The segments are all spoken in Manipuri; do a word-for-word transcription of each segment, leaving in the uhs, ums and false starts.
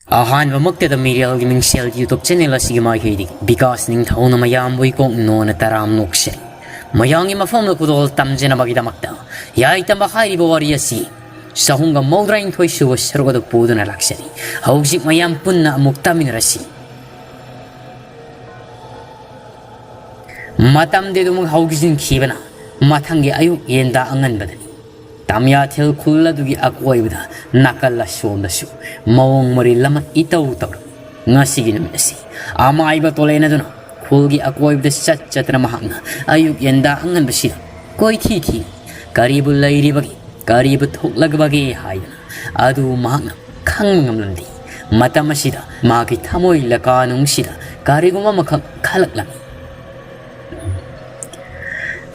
ꯑꯍꯥꯟꯕꯃꯛꯇꯗ ꯃꯤꯔꯦꯜꯒꯤ ꯃꯤꯡꯁꯦꯜ YouTube channel ꯑꯁꯤꯒꯤ ꯃꯥꯏꯀꯩꯗꯒꯤ ꯕꯤꯀꯥꯁ ꯅꯤꯡꯊꯧꯅ ꯃꯌꯥꯝꯕꯨ ꯏꯀꯣꯛ ꯅꯣꯟꯅ ꯇꯔꯥꯝ ꯅꯣꯛꯆꯔꯤ꯫ ꯃꯌꯥꯝꯒꯤ ꯃꯐꯝꯗ ꯈꯨꯗꯣꯜ ꯇꯝꯖꯅꯕꯒꯤꯗꯃꯛꯇ ꯌꯥꯏꯇꯝꯕ ꯍꯥꯏꯔꯤꯕ ꯋꯥꯔꯤ ꯑꯁꯤ ꯆꯍꯨꯝꯒ ꯃꯧꯗ꯭ꯔꯥꯅꯤꯊꯣꯏ ꯁꯨꯕ ꯁꯔꯨꯛ ꯑꯗꯨ ꯄꯨꯗꯨꯅ ꯂꯥꯛꯆꯔꯤ꯫ ꯍꯧꯖꯤꯛ ꯃꯌꯥꯝ ꯄꯨꯟꯅ ꯑꯃꯨꯛ ꯇꯥꯃꯤꯟꯅꯔꯁꯤ꯫ ꯃꯇꯝꯗꯤ ꯑꯗꯨꯃꯛ ꯍꯧꯈꯤꯖꯤꯟꯈꯤꯕꯅ ꯃꯊꯪꯒꯤ ꯑꯌꯨꯛ ꯌꯦꯟꯗꯥ ꯑꯉꯟꯕꯗꯅꯤ꯫ ꯇꯥꯃꯤꯌꯥꯊꯦꯜ ꯈꯨꯜ ꯑꯗꯨꯒꯤ ꯑꯀꯣꯏꯕꯗ ꯅꯥꯀꯜ ꯑꯁꯣꯝꯗꯁꯨ ꯃꯑꯣꯡ ꯃꯔꯤꯜ ꯑꯃ ꯏꯇꯧ ꯇꯧꯔꯝꯃꯤ꯫ ꯉꯁꯤꯒꯤ ꯅꯨꯃꯤꯠ ꯑꯁꯤ ꯑꯃꯥꯏꯕ ꯇꯣꯂꯦꯟ ꯑꯗꯨꯅ ꯈꯨꯜꯒꯤ ꯑꯀꯣꯏꯕꯗ ꯆꯠ ꯆꯠꯇꯅ ꯃꯍꯥꯛꯅ ꯑꯌꯨꯛ ꯌꯦꯟꯗꯥ ꯑꯉꯟꯕꯁꯤꯗ ꯀꯣꯏꯊꯤ ꯊꯤ, ꯀꯔꯤꯕꯨ ꯂꯩꯔꯤꯕꯒꯦ, ꯀꯔꯤꯕꯨ ꯊꯣꯛꯂꯒꯕꯒꯦ ꯍꯥꯏꯗꯅ ꯑꯗꯨ ꯃꯍꯥꯛꯅ ꯈꯪꯕ ꯉꯝꯂꯝꯗꯦ꯫ ꯃꯇꯝ ꯑꯁꯤꯗ ꯃꯍꯥꯛꯀꯤ ꯊꯃꯣꯏ ꯂꯀꯥꯅꯨꯡꯁꯤꯗ ꯀꯔꯤꯒꯨꯝꯕ ꯑꯃꯈꯛ ꯈꯜꯂꯛꯂꯝꯃꯤ꯫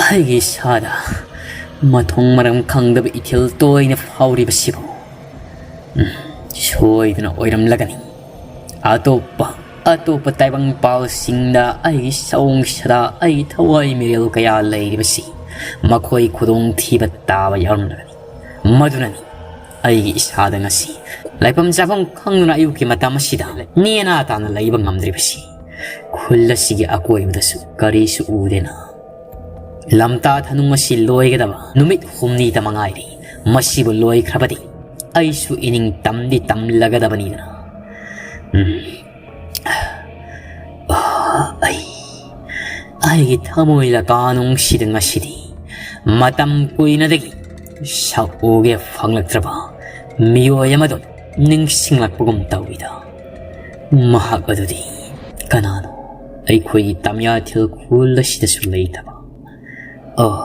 ꯑꯩꯒꯤ ꯏꯁꯥꯗ ꯃꯊꯣꯡ ꯃꯔꯝ ꯈꯪꯗꯕ ꯏꯊꯤꯜ ꯇꯣꯏꯅ ꯐꯥꯎꯔꯤꯕꯁꯤꯕꯨ, ꯎꯝ, ꯁꯣꯏꯗꯅ ꯑꯣꯏꯔꯝꯂꯒꯅꯤ꯫ ꯑꯇꯣꯞꯄ, ꯑꯇꯣꯞꯄ ꯇꯥꯏꯕꯪꯄꯥꯜꯁꯤꯡꯗ ꯑꯩꯒꯤ ꯁꯑꯣꯡ ꯁꯥꯗꯥ, ꯑꯩꯒꯤ ꯊꯋꯥꯏ ꯃꯤꯔꯦꯜ ꯀꯌꯥ ꯂꯩꯔꯤꯕꯁꯤ ꯃꯈꯣꯏ ꯈꯨꯗꯣꯡꯊꯤꯕ ꯇꯥꯕ ꯌꯥꯎꯔꯝꯂꯒꯅꯤ꯫ ꯃꯗꯨꯅꯅꯤ ꯑꯩꯒꯤ ꯏꯁꯥꯗ ꯉꯁꯤ ꯂꯩꯐꯝ ꯆꯥꯐꯝ ꯈꯪꯗꯅ ꯑꯌꯨꯛꯀꯤ ꯃꯇꯝ ꯑꯁꯤꯗ ꯅꯦꯅꯥ ꯇꯥꯅ ꯂꯩꯕ ꯉꯝꯗ꯭ꯔꯤꯕꯁꯤ꯫ ꯈꯨꯜ ꯑꯁꯤꯒꯤ ꯑꯀꯣꯏꯕꯗꯁꯨ ꯀꯔꯤꯁꯨ ꯎꯗꯦꯅ꯫ ꯂꯝꯇꯥ ꯊꯅꯨꯡ ꯑꯁꯤ ꯂꯣꯏꯒꯗꯕ ꯅꯨꯃꯤꯠ ꯍꯨꯝꯅꯤꯗ ꯃꯉꯥꯏꯔꯦ꯫ ꯃꯁꯤꯕꯨ ꯂꯣꯏꯈ꯭ꯔꯕꯗꯤ ꯑꯩꯁꯨ ꯏꯅꯤꯡ ꯇꯝꯗꯤ ꯇꯝꯂꯒꯗꯕꯅꯤꯗꯅ꯫ ꯎꯝ꯫ ꯑꯩ, ꯑꯩꯒꯤ ꯊꯃꯣꯏ ꯂꯀꯥꯅꯨꯡꯁꯤꯗ ꯉꯁꯤꯗꯤ ꯃꯇꯝ ꯀꯨꯏꯅꯗꯒꯤ ꯁꯛ ꯎꯒꯦ ꯐꯪꯂꯛꯇ꯭ꯔꯕ ꯃꯤꯑꯣꯏ ꯑꯃꯗꯨ ꯅꯤꯡꯁꯤꯡꯂꯛꯄꯒꯨꯝ ꯇꯧꯏꯗ꯫ ꯃꯍꯥꯛ ꯑꯗꯨꯗꯤ ꯀꯅꯥꯅꯣ? ꯑꯩꯈꯣꯏꯒꯤ ꯇꯥꯃꯤꯌꯥꯊꯦꯜ ꯈꯨꯜ ꯑꯁꯤꯗꯁꯨ ꯂꯩꯇꯕ꯫ ꯑꯣ,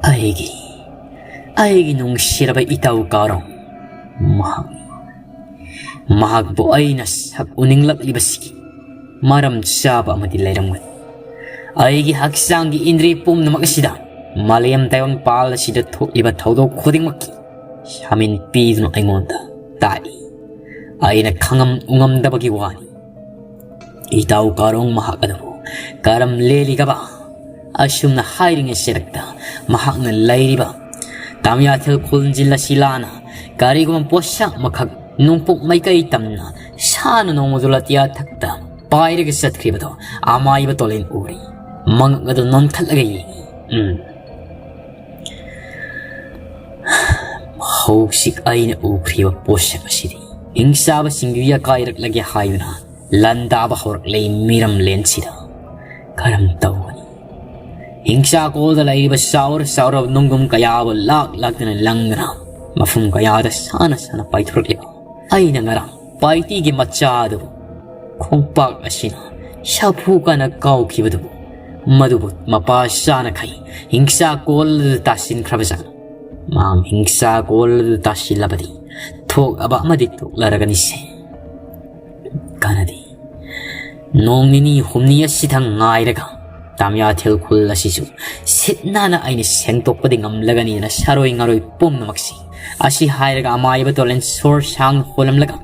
ꯑꯩꯒꯤ, ꯑꯩꯒꯤ ꯅꯨꯡꯁꯤꯔꯕ ꯏꯇꯥꯎ ꯀꯥꯔꯣꯡ꯫ ꯃꯍꯥꯛ, ꯃꯍꯥꯛꯄꯨ ꯑꯩꯅ ꯁꯛ ꯎꯅꯤꯡꯂꯛꯂꯤꯕꯁꯤꯒꯤ ꯃꯔꯝ ꯆꯥꯕ ꯑꯃꯗꯤ ꯂꯩꯔꯝꯒꯅꯤ꯫ ꯑꯩꯒꯤ ꯍꯛꯆꯥꯡꯒꯤ ꯏꯟꯗ꯭ꯔꯤ ꯄꯨꯝꯅꯃꯛ ꯑꯁꯤꯗ ꯃꯥꯂꯦꯝ ꯇꯥꯏꯕꯪꯄꯥꯜ ꯑꯁꯤꯗ ꯊꯣꯛꯂꯤꯕ ꯊꯧꯗꯣꯛ ꯈꯨꯗꯤꯡꯃꯛꯀꯤ ꯁꯥꯃꯤꯟ ꯄꯤꯗꯨꯅ ꯑꯩꯉꯣꯟꯗ ꯇꯥꯛꯏ꯫ ꯑꯩꯅ ꯈꯪꯉꯝ ꯎꯉꯝꯗꯕꯒꯤ ꯋꯥꯅꯤ꯫ ꯏꯇꯥꯎ ꯀꯥꯔꯣꯡ ꯃꯍꯥꯛ ꯑꯗꯨꯕꯨ ꯀꯔꯝ ꯂꯦꯜꯂꯤꯒꯕ? ꯑꯁꯨꯝꯅ ꯍꯥꯏꯔꯤꯉꯩ ꯆꯦꯔꯛꯇ ꯃꯍꯥꯛꯅ ꯂꯩꯔꯤꯕ ꯇꯥꯃꯤꯌꯥꯊꯦꯜ ꯈꯨꯜ ꯖꯤꯜ ꯑꯁꯤ ꯂꯥꯟꯅ ꯀꯔꯤꯒꯨꯝꯕ ꯄꯣꯠꯁꯛ ꯑꯃꯈꯛ ꯅꯣꯡꯄꯣꯛ ꯃꯥꯏꯀꯩ ꯇꯝꯅ ꯁꯥꯅ ꯅꯣꯡꯃꯗꯣ ꯂꯥꯇꯤꯌꯥ ꯊꯛꯇ ꯄꯥꯏꯔꯒ ꯆꯠꯈ꯭ꯔꯤꯕꯗꯣ ꯑꯃꯥꯏꯕ ꯇꯣꯂꯦꯟ ꯎꯔꯤ꯫ ꯃꯉꯛ ꯑꯗꯨ ꯅꯣꯟꯈꯠꯂꯒ ꯌꯦꯡꯉꯤ꯫ ꯎꯝ꯫ ꯍꯧꯖꯤꯛ ꯑꯩꯅ ꯎꯈ꯭ꯔꯤꯕ ꯄꯣꯠꯁꯛ ꯑꯁꯤꯗꯤ ꯍꯤꯡꯆꯥꯕꯁꯤꯡꯗꯨ ꯌꯥꯀꯥꯏꯔꯛꯂꯒꯦ ꯍꯥꯏꯗꯨꯅ ꯂꯥꯟꯗꯥꯕ ꯍꯧꯔꯛꯂꯦ ꯃꯤꯔꯝꯂꯦꯟꯁꯤꯗ꯫ ꯀꯔꯝ ꯇꯧꯒꯅꯤ? ꯍꯤꯡꯆꯥꯀꯣꯜꯗ ꯂꯩꯔꯤꯕ ꯆꯥꯎꯔ ꯆꯥꯎꯔꯕ ꯅꯣꯡꯗꯝ ꯀꯌꯥꯕꯨ ꯂꯥꯛ ꯂꯥꯛꯇꯅ ꯂꯪꯗꯨꯅ ꯃꯐꯝ ꯀꯌꯥꯗ ꯁꯥꯅ ꯁꯥꯅ ꯄꯥꯏꯊꯣꯔꯛꯂꯤꯕ ꯑꯩꯅ ꯉꯔꯥꯡ ꯄꯥꯏꯇꯤꯒꯤ ꯃꯆꯥ ꯑꯗꯨꯕꯨ ꯈꯣꯡꯄꯥꯛ ꯑꯁꯤꯅ ꯁꯥꯐꯨ ꯀꯥꯅ ꯀꯥꯎꯈꯤꯕꯗꯨꯕꯨ, ꯃꯗꯨꯕꯨ ꯃꯄꯥ ꯆꯥꯅꯈꯩ ꯍꯤꯡꯆꯥꯀꯣꯜꯗ ꯇꯥꯁꯤꯟꯈ꯭ꯔꯕꯖꯥꯠꯅꯤ꯫ ꯃꯍꯥꯛ ꯍꯤꯡꯆꯥꯀꯣꯜꯗ ꯇꯥꯁꯤꯜꯂꯕꯗꯤ ꯊꯣꯛꯑꯕ ꯑꯃꯗꯤ ꯊꯣꯛꯂꯔꯒꯅꯤꯁꯦ꯫ ꯀꯥꯟꯅꯗꯦ꯫ ꯅꯣꯡ ꯅꯤꯅꯤ ꯍꯨꯝꯅꯤ ꯑꯁꯤꯗ ꯉꯥꯏꯔꯒ ꯇꯥꯃꯤꯌꯥꯊꯦꯜ ꯈꯨꯜ ꯑꯁꯤꯁꯨ ꯁꯤꯠ ꯅꯥꯟꯅ ꯑꯩꯅ ꯁꯦꯡꯗꯣꯛꯄꯗꯤ ꯉꯝꯂꯒꯅꯤꯗꯅ ꯁꯥꯔꯣꯏ ꯉꯥꯔꯣꯏ ꯄꯨꯝꯅꯃꯛꯁꯤ꯫ ꯑꯁꯤ ꯍꯥꯏꯔꯒ ꯑꯃꯥꯏꯕ ꯇꯣꯂꯦꯟ ꯁꯣꯔ ꯁꯥꯡꯅ ꯍꯣꯜꯂꯝꯂꯒ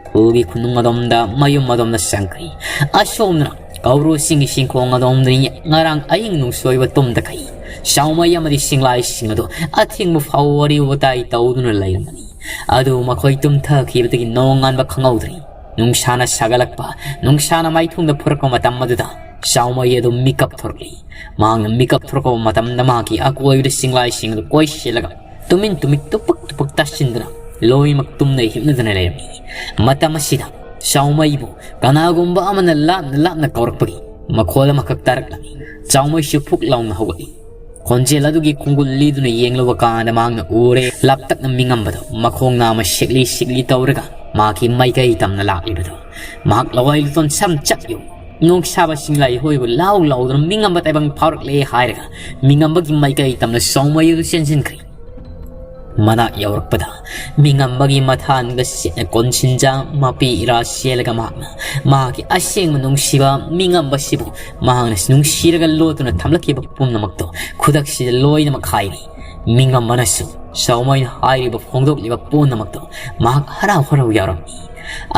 ꯈꯨꯜꯒꯤ ꯈꯨꯅꯨꯡ ꯑꯗꯣꯝꯗ ꯃꯌꯨꯝ ꯑꯗꯣꯝꯗ ꯆꯪꯈ꯭ꯔꯤ꯫ ꯑꯁꯣꯝꯗꯅ ꯀꯧꯕ꯭ꯔꯨꯁꯤꯡꯒꯤ ꯆꯤꯡꯈꯣꯡ ꯑꯗꯣꯝꯗꯅꯤ ꯉꯔꯥꯡ ꯑꯍꯤꯡ ꯅꯨꯡꯁꯣꯏꯕ ꯇꯨꯝꯗꯈꯩ ꯆꯥꯎꯃꯩ ꯑꯃꯗꯤ ꯁꯤꯡꯂꯥꯏꯁꯤꯡ ꯑꯗꯨ ꯑꯊꯤꯡꯕ ꯐꯥꯎ ꯋꯥꯔꯤ ꯋꯥꯇꯥꯏ ꯇꯧꯗꯨꯅ ꯂꯩꯔꯝꯕꯅꯤ꯫ ꯑꯗꯨ ꯃꯈꯣꯏ ꯇꯨꯝꯊꯈꯤꯕꯗꯒꯤ ꯅꯣꯡꯉꯥꯟꯕ ꯈꯪꯍꯧꯗ꯭ꯔꯤ꯫ ꯅꯨꯡꯁꯥꯅ ꯁꯥꯒꯠꯂꯛꯄ, ꯅꯨꯡꯁꯥꯅ ꯃꯥꯏꯊꯣꯡꯗ ꯐꯨꯔꯛꯄ ꯃꯇꯝ ꯑꯗꯨꯗ ꯆꯥꯎꯃꯩ ꯑꯗꯨ ꯃꯤꯀꯞ ꯊꯣꯔꯛꯂꯤ꯫ ꯃꯍꯥꯛꯅ ꯃꯤꯀꯞ ꯊꯣꯔꯛꯄ ꯃꯇꯝꯗ ꯃꯍꯥꯛꯀꯤ ꯑꯀꯣꯏꯕꯗ ꯁꯤꯡꯂꯥꯏꯁꯤꯡ ꯑꯗꯨ ꯀꯣꯏꯁꯤꯜꯂꯒ ꯇꯨꯃꯤꯟ ꯇꯨꯃꯤꯟ ꯇꯨꯄꯛ ꯇꯨꯄꯛ ꯇꯥꯁꯤꯟꯗꯨꯅ ꯂꯣꯏꯅꯃꯛ ꯇꯨꯝꯅ ꯍꯤꯞꯅꯗꯨꯅ ꯂꯩꯔꯝꯃꯤ꯫ ꯃꯇꯝ ꯑꯁꯤꯗ ꯆꯥꯎꯃꯩꯕꯨ ꯀꯅꯥꯒꯨꯝꯕ ꯑꯃꯅ ꯂꯥꯞꯅ ꯂꯥꯞꯅ ꯀꯧꯔꯛꯄꯒꯤ ꯃꯈꯣꯜ ꯑꯃꯈꯛ ꯇꯥꯔꯛꯂꯝꯃꯤ꯫ ꯆꯥꯎꯃꯩꯁꯨ ꯐꯨꯛ ꯂꯥꯎꯅ ꯍꯧꯒꯠꯂꯤ꯫ ꯈꯣꯟꯖꯦꯜ ꯑꯗꯨꯒꯤ ꯈꯣꯡꯒꯨꯜ ꯂꯤꯗꯨꯅ ꯌꯦꯡꯂꯨꯕ ꯀꯥꯟꯗ ꯃꯍꯥꯛꯅ ꯎꯔꯦ, ꯂꯥꯞꯇꯛꯅ ꯃꯤꯉꯝꯕꯗꯣ ꯃꯈꯣꯡ ꯅꯥꯝꯃ ꯁꯤꯛꯂꯤ ꯁꯤꯛꯂꯤ ꯇꯧꯔꯒ ꯃꯍꯥꯛꯀꯤ ꯃꯥꯏꯀꯩ ꯇꯝꯅ ꯂꯥꯛꯂꯤꯕꯗꯣ꯫ ꯃꯍꯥꯛ ꯂꯋꯥꯏ ꯂꯨꯇꯣꯟ ꯁꯝ ꯆꯞ ꯌꯨ ꯅꯣꯡꯁꯥꯕ ꯁꯤꯡꯂꯥꯏ ꯍꯣꯏꯕꯨ ꯂꯥꯎ ꯂꯥꯎꯗꯨꯅ ꯃꯤꯉꯝꯕ ꯇꯥꯏꯕꯪ ꯐꯥꯎꯔꯛꯂꯦ ꯍꯥꯏꯔꯒ ꯃꯤꯉꯝꯕꯒꯤ ꯃꯥꯏꯀꯩ ꯇꯝꯅ ꯆꯥꯎꯃꯩ ꯑꯗꯨ ꯆꯦꯟꯁꯤꯟꯈ꯭ꯔꯦ꯫ ꯃꯅꯥꯛ ꯌꯧꯔꯛꯄꯗ ꯃꯤꯉꯝꯕꯒꯤ ꯃꯊꯥꯟꯗ ꯁꯦꯠꯅ ꯀꯣꯟꯁꯤꯟꯖꯥ ꯃꯄꯤ ꯏꯔꯥ ꯆꯦꯜꯂꯒ ꯃꯍꯥꯛꯅ ꯃꯍꯥꯛꯀꯤ ꯑꯁꯦꯡꯕ ꯅꯨꯡꯁꯤꯕ ꯃꯤꯉꯝꯕꯁꯤꯕꯨ ꯃꯍꯥꯛꯅ ꯅꯨꯡꯁꯤꯔꯒ ꯂꯣꯠꯇꯨꯅ ꯊꯝꯂꯛꯈꯤꯕ ꯄꯨꯝꯅꯃꯛꯇꯣ ꯈꯨꯗꯛꯁꯤꯗ ꯂꯣꯏꯅꯃꯛ ꯍꯥꯏꯔꯤ꯫ ꯃꯤꯉꯝꯕꯅꯁꯨ ꯆꯥꯎꯃꯩꯅ ꯍꯥꯏꯔꯤꯕ ꯐꯣꯡꯗꯣꯛꯂꯤꯕ ꯄꯨꯝꯅꯃꯛꯇꯣ ꯃꯍꯥꯛ ꯍꯔꯥꯎ ꯍꯔꯥꯎ ꯌꯥꯎꯔꯝꯃꯤ꯫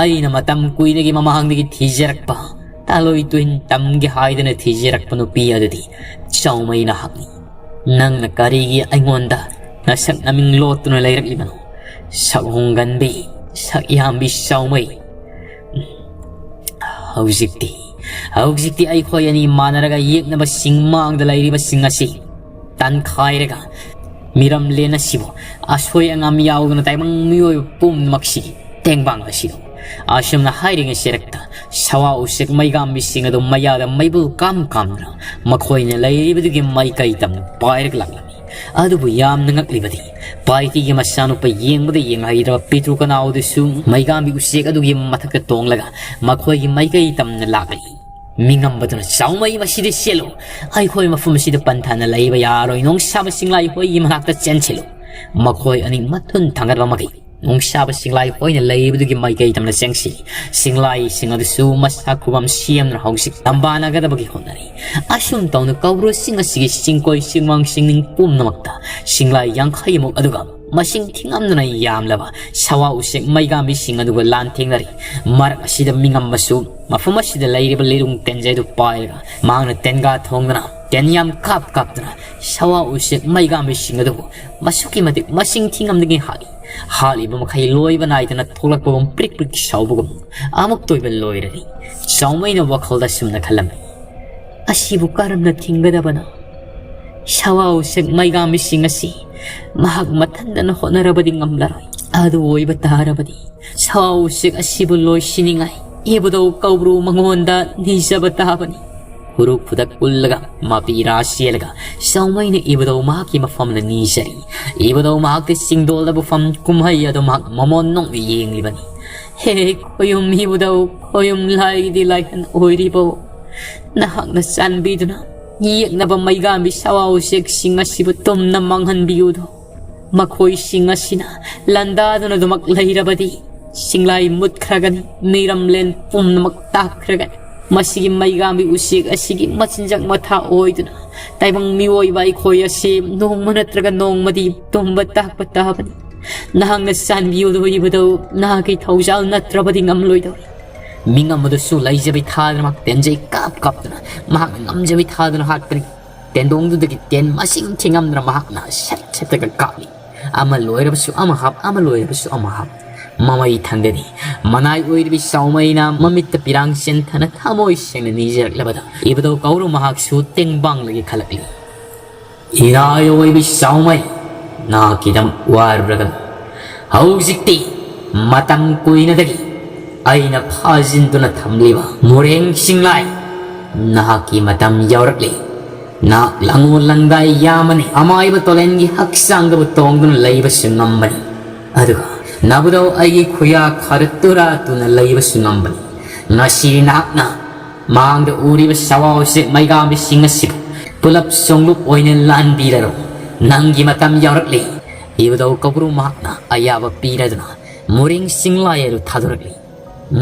ꯑꯩꯅ ꯃꯇꯝ ꯀꯨꯏꯅꯒꯤ ꯃꯃꯥꯡꯗꯒꯤ ꯊꯤꯖꯔꯛꯄ ꯇꯥꯂꯣꯏ ꯇꯨꯏꯟ ꯇꯝꯒꯦ ꯍꯥꯏꯗꯅ ꯊꯤꯖꯔꯛꯄ ꯅꯨꯄꯤ ꯑꯗꯨꯗꯤ ꯆꯥꯎꯃꯩ ꯅꯍꯥꯛꯅꯤ꯫ ꯅꯪꯅ ꯀꯔꯤꯒꯤ ꯑꯩꯉꯣꯟꯗ ꯅꯁꯛ ꯅꯃꯤꯡ ꯂꯣꯠꯇꯨꯅ ꯂꯩꯔꯛꯂꯤꯕꯅꯣ? ꯁꯛꯍꯣꯡꯒꯟꯕꯤ, ꯁꯛꯌꯥꯝꯕꯤ ꯆꯥꯎꯃꯩ꯫ ꯍꯧꯖꯤꯛꯇꯤ, ꯍꯧꯖꯤꯛꯇꯤ ꯑꯩꯈꯣꯏ ꯑꯅꯤ ꯃꯥꯟꯅꯔꯒ ꯌꯦꯛꯅꯕ ꯆꯤꯡꯃꯥꯡꯗ ꯂꯩꯔꯤꯕꯁꯤꯡ ꯑꯁꯤ ꯇꯥꯟꯈꯥꯏꯔꯒ ꯃꯤꯔꯝꯂꯦꯟ ꯑꯁꯤꯕꯨ ꯑꯁꯣꯏ ꯑꯉꯥꯝ ꯌꯥꯎꯗꯅ ꯇꯥꯏꯕꯪ ꯃꯤꯑꯣꯏꯕ ꯄꯨꯝꯅꯃꯛꯁꯤꯒꯤ ꯇꯦꯡꯕꯥꯡ ꯑꯁꯤꯗ ꯑꯁꯨꯝꯅ ꯍꯥꯏꯔꯤꯉꯩ ꯁꯦꯔꯛꯇ ꯁꯋꯥ ꯎꯆꯦꯛ ꯃꯩꯒꯥꯝꯕꯤꯁꯤꯡ ꯑꯗꯨ ꯃꯌꯥꯗ ꯃꯩꯕꯨꯜ ꯀꯥꯝ ꯀꯥꯝꯗꯨꯅ ꯃꯈꯣꯏꯅ ꯂꯩꯔꯤꯕꯗꯨꯒꯤ ꯃꯥꯏꯀꯩ ꯇꯝꯅ ꯄꯥꯏꯔꯛꯂꯛꯂꯝꯃꯤ꯫ ꯑꯗꯨꯕꯨ ꯌꯥꯝꯅ ꯉꯛꯂꯤꯕꯗꯤ ꯄꯥꯏꯇꯤꯒꯤ ꯃꯆꯥꯅꯨꯄꯥ ꯌꯦꯡꯕꯗ ꯌꯦꯡꯍꯩꯗ꯭ꯔꯕ ꯄꯤꯇ꯭ꯔꯨ ꯀꯅꯥꯎꯗꯨꯁꯨ ꯃꯩꯒꯥꯝꯕꯤ ꯎꯆꯦꯛ ꯑꯗꯨꯒꯤ ꯃꯊꯛꯇ ꯇꯣꯡꯂꯒ ꯃꯈꯣꯏꯒꯤ ꯃꯥꯏꯀꯩ ꯇꯝꯅ ꯂꯥꯛꯂꯤ꯫ ꯃꯤꯉꯝꯕꯗꯨꯅ ꯆꯥꯎꯃꯩ ꯃꯁꯤꯗ ꯆꯦꯜꯂꯨ꯫ ꯑꯩꯈꯣꯏ ꯃꯐꯝ ꯑꯁꯤꯗ ꯄꯟꯊꯥꯅ ꯂꯩꯕ ꯌꯥꯔꯣꯏ꯫ ꯅꯣꯡꯁꯥꯕ ꯆꯤꯡꯂꯥꯏ ꯍꯣꯏꯒꯤ ꯃꯅꯥꯛꯇ ꯆꯦꯟꯁꯤꯜꯂꯨ꯫ ꯃꯈꯣꯏ ꯑꯅꯤ ꯃꯊꯨꯟ ꯊꯥꯡꯒꯠꯄ ꯃꯈꯩ ꯅꯣꯡꯁꯥꯕ ꯆꯤꯡꯂꯥꯏ ꯍꯣꯏꯅ ꯂꯩꯔꯤꯕꯗꯨꯒꯤ ꯃꯥꯏꯀꯩ ꯇꯝꯅ ꯆꯦꯟꯁꯤ꯫ ꯆꯤꯡꯂꯥꯏꯁꯤꯡ ꯑꯗꯨꯁꯨ ꯃꯁꯥ ꯈꯨꯕꯝ ꯁꯦꯝꯗꯨꯅ ꯍꯧꯖꯤꯛ ꯇꯝꯕꯥꯅꯒꯗꯕꯒꯤ ꯍꯣꯠꯅꯔꯤ꯫ ꯑꯁꯨꯝ ꯇꯧꯅ ꯀꯧꯕ꯭ꯔꯨ ꯆꯤꯡ ꯑꯁꯤꯒꯤ ꯆꯤꯡꯀꯣꯏ ꯆꯤꯡꯃꯥꯡ ꯆꯤꯡꯅꯤꯡ ꯄꯨꯝꯅꯃꯛꯇ ꯆꯤꯡꯂꯥꯏ ꯌꯥꯡꯈꯩꯃꯨꯛ ꯑꯗꯨꯒ ꯃꯁꯤꯡ ꯊꯤꯉꯝꯗꯅ ꯌꯥꯝꯂꯕ ꯁꯋꯥ ꯎꯆꯦꯛ ꯃꯩꯒꯥꯝꯕꯤꯁꯤꯡ ꯑꯗꯨꯒ ꯂꯥꯟꯊꯦꯡꯅꯔꯤ꯫ ꯃꯔꯛ ꯑꯁꯤꯗ ꯃꯤꯉꯝꯕꯁꯨ ꯃꯐꯝ ꯑꯁꯤꯗ ꯂꯩꯔꯤꯕ ꯂꯤꯔꯨꯡ ꯇꯦꯟꯖꯩꯗꯨ ꯄꯥꯏꯔꯒ ꯃꯍꯥꯛꯅ ꯇꯦꯟꯒꯥ ꯊꯣꯡꯗꯨꯅ ꯇꯦꯟ ꯌꯥꯝ ꯀꯥꯞ ꯀꯥꯞꯇꯨꯅ ꯁꯋꯥ ꯎꯆꯦꯛ ꯃꯩꯒꯥꯝꯕꯤꯁꯤꯡ ꯑꯗꯨꯕꯨ ꯑꯁꯨꯛꯀꯤ ꯃꯇꯤꯛ ꯃꯁꯤꯡ ꯊꯤꯉꯝꯗꯒꯩ ꯍꯥꯠꯂꯤ꯫ ꯍꯥꯠꯂꯤꯕ ꯃꯈꯩ ꯂꯣꯏꯕ ꯅꯥꯏꯗꯅ ꯊꯣꯛꯂꯛꯄꯒꯨꯝ ꯄ꯭ꯔꯤꯛ ꯄ꯭ꯔꯤꯛ ꯁꯥꯎꯕꯒꯨꯝ ꯑꯃꯨꯛꯇ ꯑꯣꯏꯕ ꯂꯣꯏꯔꯔꯤ꯫ ꯆꯥꯎꯃꯩꯅ ꯋꯥꯈꯜꯗ ꯑꯁꯨꯝꯅ ꯈꯜꯂꯝꯃꯤ, "ꯑꯁꯤꯕꯨ ꯀꯔꯝꯅ ꯊꯤꯡꯒꯗꯕꯅꯣ? ꯁꯋꯥ ꯎꯆꯦꯛ ꯃꯩꯒꯥꯝꯕꯤꯁꯤꯡ ꯑꯁꯤ ꯃꯍꯥꯛ ꯃꯊꯟꯗꯅ ꯍꯣꯠꯅꯔꯕꯗꯤ ꯉꯝꯂꯔꯣꯏ꯫ ꯑꯗꯨ ꯑꯣꯏꯕ ꯇꯥꯔꯕꯗꯤ ꯁꯋꯥ ꯎꯆꯦꯛ ꯑꯁꯤꯕꯨ ꯂꯣꯏꯁꯤꯟꯅꯤꯡꯉꯥꯏ ꯏꯕꯨꯙꯧ ꯀꯧꯕ꯭ꯔꯨ ꯃꯉꯣꯟꯗ ꯅꯤꯖꯕ ꯇꯥꯕꯅꯤ"꯫ ꯎꯔꯨ ꯈꯨꯗꯛ ꯀꯨꯜꯂꯒ ꯃꯄꯤ ꯏꯔꯥ ꯆꯦꯜꯂꯒ ꯆꯥꯎꯃꯩꯅ ꯏꯕꯨꯙꯧ ꯃꯍꯥꯛꯀꯤ ꯃꯐꯝꯗ ꯅꯤꯖꯔꯤ꯫ ꯏꯕꯨꯙꯧ ꯃꯍꯥꯛꯇꯤ ꯆꯤꯡꯗꯣꯜꯗ ꯄꯨꯐꯝ ꯀꯨꯝꯍꯩ ꯑꯗꯨ ꯃꯍꯥꯛ ꯃꯃꯣꯟ ꯅꯣꯛꯅ ꯌꯦꯡꯂꯤꯕꯅꯤ꯫ "ꯍꯦ ꯈꯣꯌꯨꯝ ꯏꯕꯨꯙꯧ, ꯈꯣꯌꯨꯝ ꯂꯥꯏꯒꯤꯗꯤ ꯂꯥꯏꯍꯟ ꯑꯣꯏꯔꯤꯕꯣ? ꯅꯍꯥꯛꯅ ꯆꯥꯟꯕꯤꯗꯨꯅ ꯌꯦꯛꯅꯕ ꯃꯩꯒꯥꯝꯕꯤ ꯁꯋꯥ ꯎꯆꯦꯛꯁꯤꯡ ꯑꯁꯤꯕꯨ ꯇꯨꯝꯅ ꯃꯥꯡꯍꯟꯕꯤꯌꯨꯗꯣ꯫ ꯃꯈꯣꯏꯁꯤꯡ ꯑꯁꯤꯅ ꯂꯥꯟꯗꯥꯗꯨꯅ ꯑꯗꯨꯃꯛ ꯂꯩꯔꯕꯗꯤ ꯆꯤꯡꯂꯥꯏ ꯃꯨꯠꯈ꯭ꯔꯒꯅꯤ, ꯃꯤꯔꯝꯂꯦꯟ ꯄꯨꯝꯅꯃꯛ ꯇꯥꯛꯈ꯭ꯔꯒꯅꯤ꯫ ꯃꯁꯤꯒꯤ ꯃꯩꯒꯥꯝꯕꯤ ꯎꯆꯦꯛ ꯑꯁꯤꯒꯤ ꯃꯆꯤꯟꯖꯥꯛ ꯃꯊꯥ ꯑꯣꯏꯗꯨꯅ ꯇꯥꯏꯕꯪ ꯃꯤꯑꯣꯏꯕ ꯑꯩꯈꯣꯏ ꯑꯁꯤ ꯅꯣꯡꯃ ꯅꯠꯇ꯭ꯔꯒ ꯅꯣꯡꯃꯗꯤ ꯇꯨꯝꯕ ꯇꯥꯛꯄ ꯇꯥꯕꯅꯤ꯫ ꯅꯍꯥꯛꯅ ꯆꯥꯟꯕꯤꯌꯨꯗꯣ ꯏꯕꯨꯙꯧ, ꯅꯍꯥꯛꯀꯤ ꯊꯧꯖꯥꯜ ꯅꯠꯇ꯭ꯔꯕꯗꯤ ꯉꯝꯂꯣꯏꯗꯧꯔꯤ"꯫ ꯃꯤꯉꯝ ꯑꯗꯨꯁꯨ ꯂꯩꯖꯕꯤ ꯊꯥꯗꯨꯅ ꯃꯍꯥꯛ ꯇꯦꯟꯖꯩ ꯀꯥꯞ ꯀꯥꯞꯇꯨꯅ ꯃꯍꯥꯛꯅ ꯉꯝꯖꯕꯤ ꯊꯥꯗꯨꯅ ꯍꯥꯠꯄꯅꯤ꯫ ꯇꯦꯟꯗꯣꯡꯗꯨꯗꯒꯤ ꯇꯦꯟ ꯃꯁꯤꯡ ꯊꯤꯉꯝꯗꯅ ꯃꯍꯥꯛꯅ ꯁꯠ ꯁꯠꯇꯒ ꯀꯥꯞꯂꯤ꯫ ꯑꯃ ꯂꯣꯏꯔꯕꯁꯨ ꯑꯃ ꯍꯥꯞ, ꯑꯃ ꯂꯣꯏꯔꯕꯁꯨ ꯑꯃ ꯍꯥꯞ꯫ ꯃꯃꯩ ꯊꯪꯗꯅꯤ꯫ ꯃꯅꯥꯏ ꯑꯣꯏꯔꯤꯕꯤ ꯆꯥꯎꯃꯩꯅ ꯃꯃꯤꯠꯇ ꯄꯤꯔꯥꯡ ꯆꯦꯟꯊꯅ ꯊꯃꯣꯏ ꯁꯦꯡꯅ ꯅꯤꯖꯔꯛꯂꯕꯗ ꯏꯕꯨꯙꯧ ꯀꯧꯕ꯭ꯔꯨ ꯃꯍꯥꯛꯁꯨ ꯇꯦꯡꯕꯥꯡꯂꯒ ꯈꯜꯂꯛꯂꯤ꯫ ꯏꯔꯥꯏ ꯑꯣꯏꯕꯤ ꯆꯥꯎꯃꯩ, ꯅꯍꯥꯛꯀꯤꯗꯃꯛ ꯋꯥꯔꯨꯔꯒꯅꯨ꯫ ꯍꯧꯖꯤꯛꯇꯤ ꯃꯇꯝ ꯀꯨꯏꯅꯗꯒꯤ ꯑꯩꯅ ꯐꯥꯖꯤꯟꯗꯨꯅ ꯊꯝꯂꯤꯕ ꯃꯣꯔꯦꯡ ꯆꯤꯡꯂꯥꯏ, ꯅꯍꯥꯛꯀꯤ ꯃꯇꯝ ꯌꯧꯔꯛꯂꯤ꯫ ꯅꯍꯥꯛ ꯂꯪꯉꯨ ꯂꯪꯗꯥꯏ ꯌꯥꯝꯃꯅꯤ꯫ ꯑꯃꯥꯏꯕ ꯇꯣꯂꯦꯟꯒꯤ ꯍꯛꯆꯥꯡꯗꯕꯨ ꯇꯣꯡꯗꯨꯅ ꯂꯩꯕꯁꯨ ꯉꯝꯕꯅꯤ꯫ ꯑꯗꯨꯒ ꯅꯕꯨꯙꯧ ꯑꯩꯒꯤ ꯈꯨꯌꯥ ꯈꯔ ꯇꯨꯔꯥ ꯇꯨꯅ ꯂꯩꯕꯁꯨ ꯉꯝꯕꯅꯤ꯫ ꯉꯁꯤ ꯅꯍꯥꯛꯅ ꯃꯥꯡꯗ ꯎꯔꯤꯕ ꯁꯋꯥ ꯎꯆꯦꯛ ꯃꯩꯒꯥꯝꯕꯤꯁꯤꯡ ꯑꯁꯤꯕꯨ ꯄꯨꯂꯞ ꯁꯣꯡꯂꯨꯞ ꯑꯣꯏꯅ ꯂꯥꯟꯕꯤꯔꯔꯣ꯫ ꯅꯪꯒꯤ ꯃꯇꯝ ꯌꯧꯔꯛꯂꯤ꯫ ꯏꯕꯨꯙꯧ ꯀꯧꯕ꯭ꯔꯨ ꯃꯍꯥꯛꯅ ꯑꯌꯥꯕ ꯄꯤꯔꯗꯨꯅ ꯃꯣꯔꯦꯡ ꯆꯤꯡꯂꯥꯏ ꯑꯗꯨ ꯊꯥꯗꯣꯔꯛꯂꯤ꯫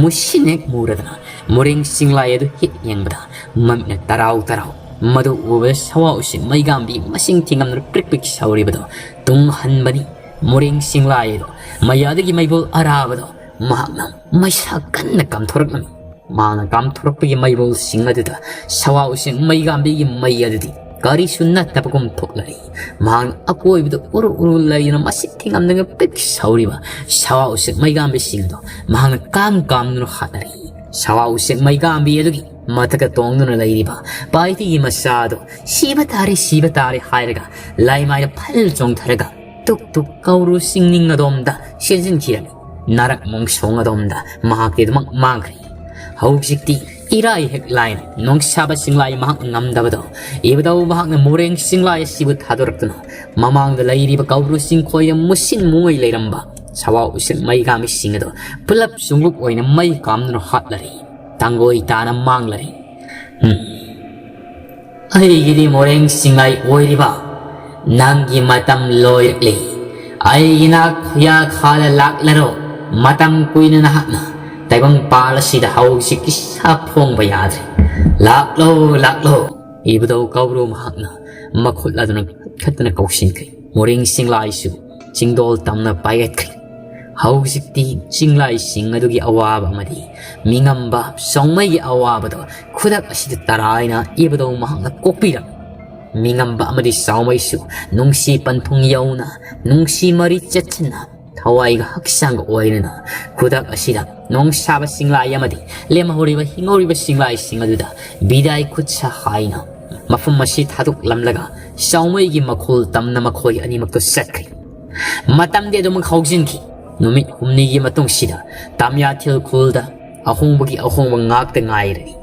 ꯃꯨꯁꯤꯟ ꯍꯦꯛ ꯃꯨꯔꯗꯅ ꯃꯣꯔꯦꯡ ꯆꯤꯡꯂꯥꯏ ꯑꯗꯨ ꯍꯦꯛ ꯌꯦꯡꯕꯗ ꯃꯃꯤꯠꯅ ꯇꯔꯥꯎ ꯇꯔꯥꯎ꯫ ꯃꯗꯨ ꯎꯕꯗ ꯁꯋꯥ ꯎꯆꯦꯛ ꯃꯩꯒꯥꯝꯕꯤ ꯃꯁꯤꯡ ꯊꯤꯉꯝꯗꯅ ꯄ꯭ꯔꯤꯛ ꯄ꯭ꯔꯤꯛ ꯁꯧꯔꯤꯕꯗꯨ ꯇꯨꯡꯍꯟꯕꯅꯤ꯫ ꯃꯣꯔꯦꯡ ꯆꯤꯡꯂꯥꯏ ꯑꯗꯨ ꯃꯌꯥꯗꯒꯤ ꯃꯩꯕꯣꯜ ꯑꯔꯥꯕꯗꯨ ꯃꯍꯥꯛꯅ ꯃꯩꯁꯥ ꯀꯟꯅ ꯀꯥꯝꯊꯣꯔꯛꯂꯝꯃꯤ꯫ ꯃꯍꯥꯛꯅ ꯀꯥꯝꯊꯣꯔꯛꯄꯒꯤ ꯃꯩꯕꯣꯜꯁꯤꯡ ꯑꯗꯨꯗ ꯁꯋꯥ ꯎꯆꯦꯛ ꯃꯩꯒꯥꯝꯕꯤꯒꯤ ꯃꯩ ꯑꯗꯨꯗꯤ ꯀꯔꯤꯁꯨ ꯅꯠꯇꯕꯒꯨꯝ ꯊꯣꯛꯅꯔꯤ꯫ ꯃꯍꯥꯛꯅ ꯑꯀꯣꯏꯕꯗ ꯎꯔꯨ ꯎꯔꯨ ꯂꯩꯗꯨꯅ ꯃꯁꯤꯡ ꯊꯤꯉꯝꯗꯅ ꯄ꯭ꯔꯤꯛ ꯁꯧꯔꯤꯕ ꯁꯋꯥ ꯎꯆꯦꯛ ꯃꯩꯒꯥꯝꯕꯤꯁꯤꯡ ꯑꯗꯨ ꯃꯍꯥꯛꯅ ꯀꯥꯝ ꯀꯥꯝꯗꯨꯅ ꯍꯥꯠꯅꯔꯤ꯫ ꯁꯋꯥ ꯎꯆꯦꯛ ꯃꯩꯒꯥꯝꯕꯤ ꯑꯗꯨꯒꯤ ꯃꯊꯛꯇ ꯇꯣꯡꯗꯨꯅ ꯂꯩꯔꯤꯕ ꯄꯥꯏꯊꯤꯒꯤ ꯃꯆꯥ ꯑꯗꯨ ꯁꯤꯕ ꯇꯥꯔꯦ, ꯁꯤꯕ ꯇꯥꯔꯦ ꯍꯥꯏꯔꯒ ꯂꯥꯏꯃꯥꯏꯗ ꯐꯜ ꯆꯣꯡꯊꯔꯒ ꯇꯨꯛ ꯇꯨꯛ ꯀꯧꯕ꯭ꯔꯨ ꯆꯤꯡꯅꯤꯡ ꯑꯗꯣꯝꯗ ꯆꯦꯟꯁꯤꯟꯈꯤꯔꯝꯃꯤ꯫ ꯅꯥꯔꯛ ꯃꯣꯡꯁꯣꯡ ꯑꯗꯣꯝꯗ ꯃꯍꯥꯛꯇꯤ ꯑꯗꯨꯃꯛ ꯃꯥꯡꯈ꯭ꯔꯦ꯫ ꯍꯧꯖꯤꯛꯇꯤ ꯏꯔꯥꯏ ꯍꯦꯛ ꯂꯥꯏꯅ ꯅꯣꯡꯁꯥꯕ ꯆꯤꯡꯂꯥꯏ ꯃꯍꯥꯛ ꯉꯝꯗꯕꯗꯣ ꯏꯕꯨꯙꯧ ꯃꯍꯥꯛꯅ ꯃꯣꯔꯦꯡ ꯆꯤꯡꯂꯥꯏ ꯑꯁꯤꯕꯨ ꯊꯥꯗꯣꯔꯛꯇꯨꯅ ꯃꯃꯥꯡꯗ ꯂꯩꯔꯤꯕ ꯀꯧꯕ꯭ꯔꯨ ꯆꯤꯡꯈꯣꯏꯗ ꯃꯨꯁꯤꯟ ꯃꯨꯉꯩ ꯂꯩꯔꯝꯕ ꯁꯋꯥ ꯎꯆꯦꯛ ꯃꯩꯒꯥꯝꯕꯤꯁꯤꯡ ꯑꯗꯣ ꯄꯨꯂꯞ ꯁꯨꯡꯂꯨꯞ ꯑꯣꯏꯅ ꯃꯩ ꯀꯥꯝꯗꯨꯅ ꯍꯥꯠꯂꯔꯦ꯫ ꯇꯥꯡꯒꯣꯏ ꯇꯥꯅ ꯃꯥꯡꯂꯔꯦ꯫ ꯎꯝ꯫ ꯑꯩꯒꯤꯗꯤ ꯃꯣꯔꯦꯡ ꯆꯤꯡꯂꯥꯏ ꯑꯣꯏꯔꯤꯕ ꯅꯪꯒꯤ ꯃꯇꯝ ꯂꯣꯏꯔꯛꯂꯦ꯫ ꯑꯩꯒꯤ ꯅꯥꯛ ꯈꯨꯌꯥ ꯈꯥꯗ ꯂꯥꯛꯂꯔꯣ꯫ ꯃꯇꯝ ꯀꯨꯏꯅ ꯅꯍꯥꯛꯅ ꯇꯥꯏꯕꯪꯄꯥꯜ ꯑꯁꯤꯗ ꯍꯧꯖꯤꯛ ꯏꯁꯥ ꯐꯣꯡꯕ ꯌꯥꯗ꯭ꯔꯦ꯫ ꯂꯥꯛꯂꯣ, ꯂꯥꯛꯂꯣ꯫ ꯏꯕꯨꯙꯧ ꯀꯧꯕ꯭ꯔꯨ ꯃꯍꯥꯛꯅ ꯃꯈꯨꯠ ꯑꯗꯨꯅ ꯈꯠꯇꯅ ꯀꯧꯁꯤꯟꯈ꯭ꯔꯦ꯫ ꯃꯣꯔꯦꯡ ꯆꯤꯡꯂꯥꯏꯁꯨ ꯆꯤꯡꯗꯣꯜ ꯇꯝꯅ ꯄꯥꯏꯒꯠꯈ꯭ꯔꯦ꯫ ꯍꯧꯖꯤꯛꯇꯤ ꯆꯤꯡꯂꯥꯏꯁꯤꯡ ꯑꯗꯨꯒꯤ ꯑꯋꯥꯕ ꯑꯃꯗꯤ ꯃꯤꯉꯝꯕ ꯆꯥꯎꯃꯩꯒꯤ ꯑꯋꯥꯕꯗꯣ ꯈꯨꯗꯛ ꯑꯁꯤꯗ ꯇꯔꯥꯏꯅ ꯏꯕꯨꯙꯧ ꯃꯍꯥꯛꯅ ꯀꯣꯛꯄꯤꯔꯝꯃꯤ꯫ ꯃꯤꯉꯝꯕ ꯑꯃꯗꯤ ꯆꯥꯎꯃꯩꯁꯨ ꯅꯨꯡꯁꯤ ꯄꯟꯊꯨꯡ ꯌꯧꯅ, ꯅꯨꯡꯁꯤ ꯃꯔꯤ ꯆꯠꯁꯤꯟꯅ ꯊꯋꯥꯏꯒ ꯍꯛꯆꯥꯡꯒ ꯑꯣꯏꯅꯅ ꯈꯨꯗꯛ ꯑꯁꯤꯗ ꯅꯣꯡꯁꯥꯕ ꯆꯤꯡꯂꯥꯏ ꯑꯃꯗꯤ ꯂꯦꯝꯍꯧꯔꯤꯕ ꯍꯤꯡꯍꯧꯔꯤꯕ ꯆꯤꯡꯂꯥꯏꯁꯤꯡ ꯑꯗꯨꯗ ꯕꯤꯗꯥꯏ ꯈꯨꯠꯁꯥ ꯍꯥꯏꯅ ꯃꯐꯝ ꯑꯁꯤ ꯊꯥꯗꯣꯛꯂꯝꯂꯒ ꯆꯥꯎꯃꯩꯒꯤ ꯃꯈꯣꯜ ꯇꯝꯅ ꯃꯈꯣꯏ ꯑꯅꯤꯃꯛꯇꯨ ꯆꯠꯈ꯭ꯔꯤ꯫ ꯃꯇꯝꯗꯤ ꯑꯗꯨꯃꯛ ꯍꯧꯖꯤꯟꯈꯤ꯫ ꯅꯨꯃꯤꯠ ꯍꯨꯝꯅꯤꯒꯤ ꯃꯇꯨꯡꯁꯤꯗ ꯇꯥꯃꯤꯌꯥꯊꯦꯜ ꯈꯨꯜꯗ ꯑꯍꯣꯡꯕꯒꯤ ꯑꯍꯣꯡꯕ ꯉꯥꯛꯇ ꯉꯥꯏꯔꯅꯤ꯫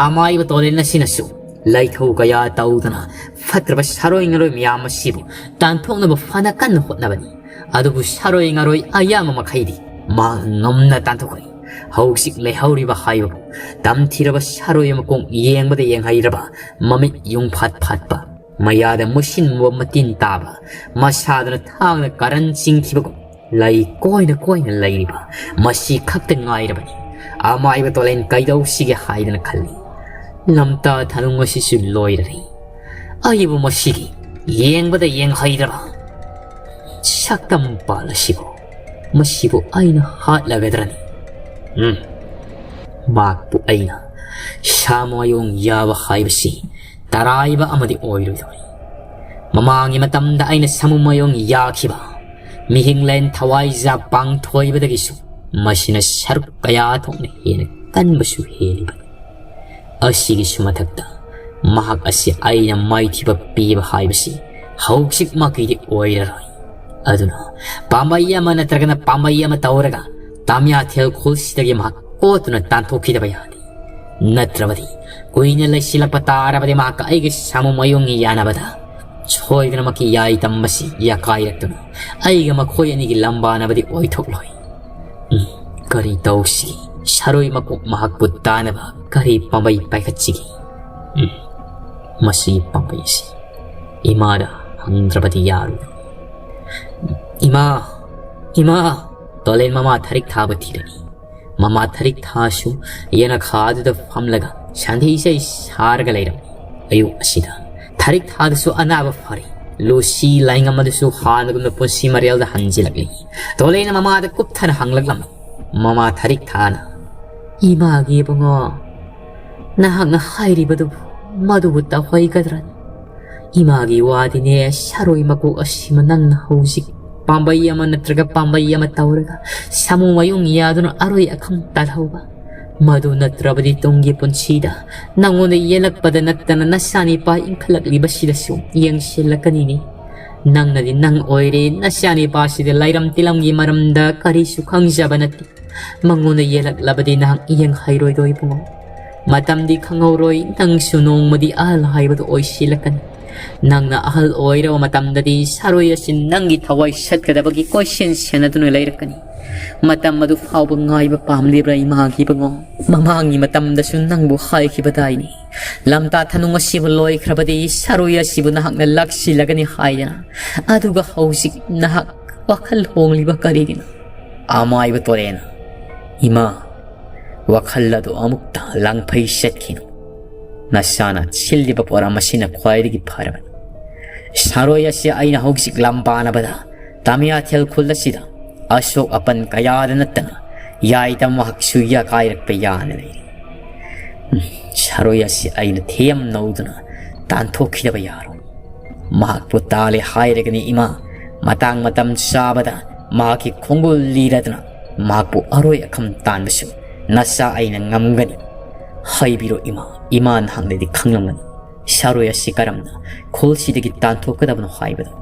ꯑꯃꯥꯏꯕ ꯇꯣꯂꯦꯟ ꯑꯁꯤꯅꯁꯨ ꯂꯩꯊꯧ ꯀꯌꯥ ꯇꯧꯗꯅ ꯐꯠꯇ꯭ꯔꯕ ꯁꯥꯔꯣꯏ ꯉꯥꯔꯣꯏ ꯃꯌꯥꯝ ꯑꯁꯤꯕꯨ ꯇꯥꯟꯊꯣꯛꯅꯕ ꯐꯅ ꯀꯟꯅ ꯍꯣꯠꯅꯕꯅꯤ꯫ ꯑꯗꯨꯕꯨ ꯁꯥꯔꯣꯏ ꯉꯥꯔꯣꯏ ꯑꯌꯥꯝꯕ ꯃꯈꯩꯗꯤ ꯃꯍꯥꯛ ꯉꯝꯅ ꯇꯥꯟꯊꯣꯛꯈ꯭ꯔꯦ꯫ ꯍꯧꯖꯤꯛ ꯂꯩꯍꯧꯔꯤꯕ ꯍꯥꯏꯕꯕꯨ ꯇꯝꯊꯤꯔꯕ ꯁꯥꯔꯣꯏ ꯃꯀꯣꯛ ꯌꯦꯡꯕꯗ ꯌꯦꯡꯍꯩꯔꯕ, ꯃꯃꯤꯠ ꯌꯨꯡꯐꯥꯠ ꯐꯥꯠꯄ, ꯃꯌꯥꯗ ꯃꯨꯁꯤꯟ ꯃꯨꯕ ꯃꯇꯤꯟ ꯇꯥꯕ, ꯃꯁꯥꯗꯨꯅ ꯊꯥꯡꯅ ꯀꯥꯔꯟ ꯆꯤꯡꯈꯤꯕꯒꯨꯝ ꯂꯩ ꯀꯣꯏꯅ ꯀꯣꯏꯅ ꯂꯩꯔꯤꯕ ꯃꯁꯤ ꯈꯛꯇ ꯉꯥꯏꯔꯕꯅꯤ꯫ ꯑꯃꯥꯏꯕ ꯇꯣꯂꯦꯟ ꯀꯩꯗꯧꯁꯤꯒꯦ ꯍꯥꯏꯗꯅ ꯈꯜꯂꯤ꯫ ꯂꯝꯇꯥ ꯊꯅꯨꯡ ꯑꯁꯤꯁꯨ ꯂꯣꯏꯔꯔꯦ꯫ ꯑꯩꯕꯨ ꯃꯁꯤꯒꯤ ꯌꯦꯡꯕꯗ ꯌꯦꯡꯍꯩꯗ꯭ꯔꯕ ꯁꯛꯇꯝ ꯄꯥꯜ ꯑꯁꯤꯕꯨ, ꯃꯁꯤꯕꯨ ꯑꯩꯅ ꯍꯥꯠꯂꯒꯗ꯭ꯔꯅꯤ? ꯎꯝ, ꯃꯍꯥꯛꯄꯨ ꯑꯩꯅ ꯁꯥꯃꯣꯌꯣꯡ ꯌꯥꯕ ꯍꯥꯏꯕꯁꯤ ꯇꯔꯥꯏꯕ ꯑꯃꯗꯤ ꯑꯣꯏꯔꯣꯏꯗꯧꯔꯤ꯫ ꯃꯃꯥꯡꯒꯤ ꯃꯇꯝꯗ ꯑꯩꯅ ꯁꯥꯃꯨ ꯃꯌꯣꯡ ꯌꯥꯈꯤꯕ ꯃꯤꯍꯤꯡꯂꯦꯟ ꯊꯋꯥꯏꯖꯥꯛ ꯄꯥꯡꯊꯣꯏꯕꯗꯒꯤꯁꯨ ꯃꯁꯤꯅ ꯁꯔꯨꯛ ꯀꯌꯥ ꯊꯣꯛꯅ ꯍꯦꯟꯅ ꯀꯟꯕꯁꯨ ꯍꯦꯜꯂꯤꯕꯅꯤ꯫ ꯑꯁꯤꯒꯤꯁꯨ ꯃꯊꯛꯇ ꯃꯍꯥꯛ ꯑꯁꯤ ꯑꯩꯅ ꯃꯥꯏꯊꯤꯕ ꯄꯤꯕ ꯍꯥꯏꯕꯁꯤ ꯍꯧꯖꯤꯛꯃꯛꯀꯤꯗꯤ ꯑꯣꯏꯔꯔꯣꯏ꯫ ꯑꯗꯨꯅ ꯄꯥꯝꯕꯩ ꯑꯃ ꯅꯠꯇ꯭ꯔꯒꯅ ꯄꯥꯝꯕꯩ ꯑꯃ ꯇꯧꯔꯒ ꯇꯥꯃꯤꯌꯥꯊꯦꯜ ꯈꯨꯜꯁꯤꯗꯒꯤ ꯃꯍꯥꯛ ꯀꯣꯠꯇꯨꯅ ꯇꯥꯟꯊꯣꯛꯈꯤꯗꯕ ꯌꯥꯗꯦ꯫ ꯅꯠꯇ꯭ꯔꯕꯗꯤ ꯀꯨꯏꯅ ꯂꯩꯁꯤꯜꯂꯛꯄ ꯇꯥꯔꯕꯗꯤ ꯃꯍꯥꯛꯀ ꯑꯩꯒꯤ ꯁꯥꯃꯨ ꯃꯌꯣꯡꯒꯤ ꯌꯥꯅꯕꯗ ꯁꯣꯏꯗꯅꯃꯛꯀꯤ ꯌꯥꯏ ꯇꯝꯕꯁꯤ ꯌꯥꯀꯥꯏꯔꯛꯇꯨꯅ ꯑꯩꯒ ꯃꯈꯣꯏ ꯑꯅꯤꯒꯤ ꯂꯝꯕꯥꯅꯕꯗꯤ ꯑꯣꯏꯊꯣꯛꯂꯣꯏ꯫ ꯎꯝ, ꯀꯔꯤ ꯇꯧꯁꯤ? ꯁꯥꯔꯣꯏ ꯃꯀꯣꯛ ꯃꯍꯥꯛꯄꯨ ꯇꯥꯅꯕ ꯀꯔꯤ ꯄꯥꯝꯕꯩ ꯄꯥꯏꯈꯠꯁꯤꯒꯦ? ꯎꯝ, ꯃꯁꯤꯒꯤ ꯄꯥꯝꯕꯩ ꯑꯁꯤ ꯏꯃꯥꯗ ꯍꯪꯗ꯭ꯔꯕꯗꯤ ꯌꯥꯔꯣꯏ꯫ ꯏꯃꯥ, ꯏꯃꯥ! ꯇꯣꯂꯦꯟ ꯃꯃꯥ ꯊꯔꯤꯛ ꯊꯥꯕ ꯊꯤꯔꯛꯏ꯫ ꯃꯃꯥ ꯊꯔꯤꯛ ꯊꯥꯁꯨ ꯌꯦꯅꯈꯥꯗꯨꯗ ꯐꯝꯂꯒ ꯁꯟꯊꯤ ꯏꯁꯩ ꯁꯥꯔꯒ ꯂꯩꯔꯝꯃꯤ꯫ ꯑꯌꯨꯛ ꯑꯁꯤꯗ ꯊꯔꯤꯛ ꯊꯥꯗꯨꯁꯨ ꯑꯅꯥꯕ ꯐꯔꯦ꯫ ꯂꯨꯁꯤ ꯂꯥꯏꯉꯝ ꯑꯗꯨꯁꯨ ꯍꯥꯟꯅꯒꯨꯝꯅ ꯄꯨꯟꯁꯤ ꯃꯔꯦꯜꯗ ꯍꯟꯖꯤꯜꯂꯛꯂꯤ꯫ ꯇꯣꯂꯦꯟꯅ ꯃꯃꯥꯗ ꯀꯨꯞꯊꯅ ꯍꯪꯂꯛꯂꯝꯃꯤ꯫ ꯃꯃꯥ ꯊꯔꯤꯛ ꯊꯥꯅ, "ꯏꯃꯥꯒꯤ ꯏꯕꯨꯡꯉꯣ, ꯅꯍꯥꯛꯅ ꯍꯥꯏꯔꯤꯕꯗꯨꯕꯨ ꯃꯗꯨꯕꯨ ꯇꯧꯍꯩꯒꯗ꯭ꯔꯅꯤ? ꯏꯃꯥꯒꯤ ꯋꯥꯗꯤꯅꯦ, ꯁꯥꯔꯣꯏ ꯃꯀꯣꯛ ꯑꯁꯤꯃ ꯅꯪꯅ ꯍꯧꯖꯤꯛ ꯄꯥꯝꯕꯩ ꯑꯃ ꯅꯠꯇ꯭ꯔꯒ ꯄꯥꯝꯕꯩ ꯑꯃ ꯇꯧꯔꯒ ꯁꯥꯃꯨ ꯃꯌꯨꯡ ꯌꯥꯗꯨꯅ ꯑꯔꯣꯏ ꯑꯈꯪ ꯇꯥꯜꯍꯧꯕ꯫ ꯃꯗꯨ ꯅꯠꯇ꯭ꯔꯕꯗꯤ ꯇꯨꯡꯒꯤ ꯄꯨꯟꯁꯤꯗ ꯅꯪꯉꯣꯟꯗ ꯌꯦꯜꯂꯛꯄꯗ ꯅꯠꯇꯅ ꯅꯆꯥꯅꯤꯄꯥ ꯏꯟꯈꯠꯂꯛꯂꯤꯕꯁꯤꯗꯁꯨ ꯌꯦꯡꯁꯤꯜꯂꯛꯀꯅꯤꯅꯦ꯫ ꯅꯪꯅꯗꯤ ꯅꯪ ꯑꯣꯏꯔꯦ, ꯅꯆꯥꯅꯤꯄꯥꯁꯤꯗ ꯂꯥꯏꯔꯝ ꯇꯤꯂꯝꯒꯤ ꯃꯔꯝꯗ ꯀꯔꯤꯁꯨ ꯈꯪꯖꯕ ꯅꯠꯇꯦ꯫ ꯃꯉꯣꯟꯗ ꯌꯦꯜꯂꯛꯂꯕꯗꯤ ꯅꯍꯥꯛ ꯌꯦꯡꯍꯩꯔꯣꯏꯗꯣ ꯏꯕꯨꯡꯉꯣ꯫ ꯃꯇꯝꯗꯤ ꯈꯪꯍꯧꯔꯣꯏ, ꯅꯪꯁꯨ ꯅꯣꯡꯃꯗꯤ ꯑꯍꯜ ꯍꯥꯏꯕꯗꯨ ꯑꯣꯏꯁꯤꯜꯂꯛꯀꯅꯤ꯫ ꯅꯪꯅ ꯑꯍꯜ ꯑꯣꯏꯔꯕ ꯃꯇꯝꯗꯗꯤ ꯁꯥꯔꯣꯏ ꯑꯁꯤ ꯅꯪꯒꯤ ꯊꯋꯥꯏ ꯁꯠꯀꯗꯕꯒꯤ ꯀꯣꯏꯁꯦꯟ ꯁꯦꯟꯅꯗꯨꯅ ꯂꯩꯔꯛꯀꯅꯤ꯫ ꯃꯇꯝ ꯑꯗꯨ ꯐꯥꯎꯕ ꯉꯥꯏꯕ ꯄꯥꯝꯂꯤꯕ꯭ꯔꯥ ꯏꯃꯥꯒꯤ ꯏꯕꯨꯡꯉꯣ? ꯃꯃꯥꯡꯒꯤ ꯃꯇꯝꯗꯁꯨ ꯅꯪꯕꯨ ꯍꯥꯏꯈꯤꯕꯗꯥꯏꯅꯤ, ꯂꯝꯇꯥ ꯊꯅꯨ ꯑꯁꯤꯕꯨ ꯂꯣꯏꯈ꯭ꯔꯕꯗꯤ ꯁꯥꯔꯣꯏ ꯑꯁꯤꯕꯨ ꯅꯍꯥꯛꯅ ꯂꯥꯛꯁꯤꯜꯂꯒꯅꯤ ꯍꯥꯏꯗꯅ꯫ ꯑꯗꯨꯒ ꯍꯧꯖꯤꯛ ꯅꯍꯥꯛ ꯋꯥꯈꯜ ꯍꯣꯡꯂꯤꯕ ꯀꯔꯤꯒꯤꯅꯣ? ꯑꯃꯥꯏꯕ ꯇꯣꯔꯦꯟ, ꯏꯃꯥ, ꯋꯥꯈꯜ ꯑꯗꯨ ꯑꯃꯨꯛꯇ ꯂꯥꯡꯐꯩ ꯆꯠꯈꯤꯅꯨ꯫ ꯅꯁꯥꯅ ꯁꯤꯜꯂꯤꯕ ꯄꯣꯔꯝ ꯑꯁꯤꯅ ꯈ꯭ꯋꯥꯏꯗꯒꯤ ꯐꯔꯕꯅꯤ꯫ ꯁꯥꯔꯣꯏ ꯑꯁꯤ ꯑꯩꯅ ꯍꯧꯖꯤꯛ ꯂꯝꯕꯥꯅꯕꯗ ꯇꯥꯃꯤꯌꯥꯊꯦꯜ ꯈꯨꯜ ꯑꯁꯤꯗ ꯑꯁꯣꯛ ꯑꯄꯟ ꯀꯌꯥꯗ ꯅꯠꯇꯅ ꯌꯥꯏꯗ ꯃꯍꯥꯛꯁꯨ ꯌꯥꯀꯥꯏꯔꯛꯄ ꯌꯥꯅ ꯂꯩꯔꯤ꯫ ꯎꯝ, ꯁꯥꯔꯣꯏ ꯑꯁꯤ ꯑꯩꯅ ꯊꯦꯝ ꯅꯧꯗꯨꯅ ꯇꯥꯟꯊꯣꯛꯈꯤꯗꯕ ꯌꯥꯔꯣꯏ꯫ ꯃꯍꯥꯛꯄꯨ ꯇꯥꯜꯂꯦ ꯍꯥꯏꯔꯒꯅꯤ ꯏꯃꯥ, ꯃꯇꯥꯡ ꯃꯇꯝ ꯆꯥꯕꯗ ꯃꯍꯥꯛꯀꯤ ꯈꯣꯡꯒꯨꯜ ꯂꯤꯔꯗꯨꯅ ꯃꯍꯥꯛꯄꯨ ꯑꯔꯣꯏ ꯑꯈꯝ ꯇꯥꯟꯕꯁꯨ ꯅꯆꯥ ꯑꯩꯅ ꯉꯝꯒꯅꯤ꯫ ꯍꯥꯏꯕꯤꯔꯣ ꯏꯃꯥ, ꯏꯃꯥ ꯅꯍꯥꯛꯅꯗꯤ ꯈꯪꯂꯝꯒꯅꯤ ꯁꯥꯔꯣꯏ ꯑꯁꯤ ꯀꯔꯝꯅ ꯈꯨꯜꯁꯤꯗꯒꯤ ꯇꯥꯟꯊꯣꯛꯀꯗꯕꯅꯣ ꯍꯥꯏꯕꯗꯨ꯫